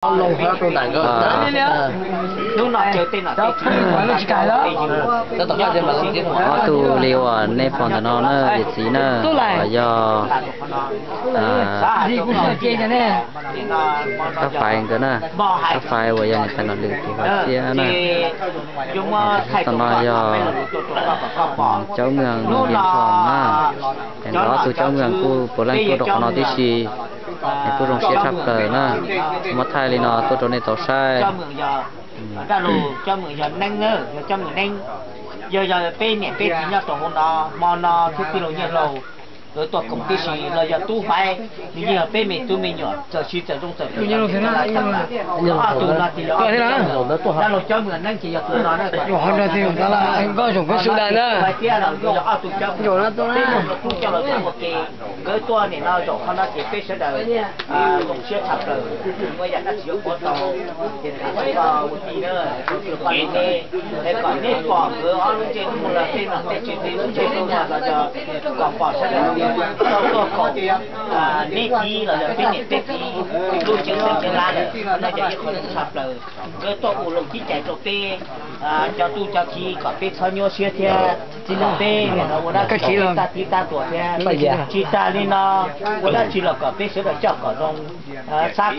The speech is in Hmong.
Ob tug li uas nej pom ntawm no na, yawm txiv na, uas yog Kab Faiv nkawd na, Kab Faiv uas yog niam tais Nom Lwm tus hlob thiab na. Tam no yog Caub Meeg Vias Thoom na, es nkawd ob tug Caub Meeg kuj puav leej tuaj rau qhov no tib si, es kuj zoo siab tshaj plaws na. Muab thaij li no tuaj rau nej tau saib. Dab laug Caub Meeg yog Neeb, yog Caub Meeg Neeb, yog yog peb niam peb txiv nyob rau hauv no, hmo no thiab tij laug Nyiaj Hlau nkawd tuaj koom tib si los yog Tub Faiv, nws yeej yog peb me tub me nyuam txawm siv txawm zoo txawm tus. Ob tug no ces yog dab laug Caub Meeg Neeb ces yog tus no na. Nkawd ob tug Caub Meeg, peb tub coj los ua ke, nkawd tuaj nim no zaum qhov no ces peb sawv daws zoo siab tshaj plaws, muaj yam dab tsi yuav pov tau. Ces thov ua tij na, es kom neb pom nkawd ob lub ntsej muag los tej nom tej tswv tej lub ntsej muag los yog kom pom sawv daws tuaj koom neb txiv los yog peb niam peb txiv lub ntsej muag lawm no ces ib qho zoo tshaj plaws. Nkawd tuaj ua lus kev cai rau peb cov tub cov kiv kom peb txhob nyuaj siab thiab, kom peb nim no ua dab tsi los tag tib tag tuam thiab. Tsis tas li no, ua dab tsi los kom peb sawv daws coj kom zoo, xav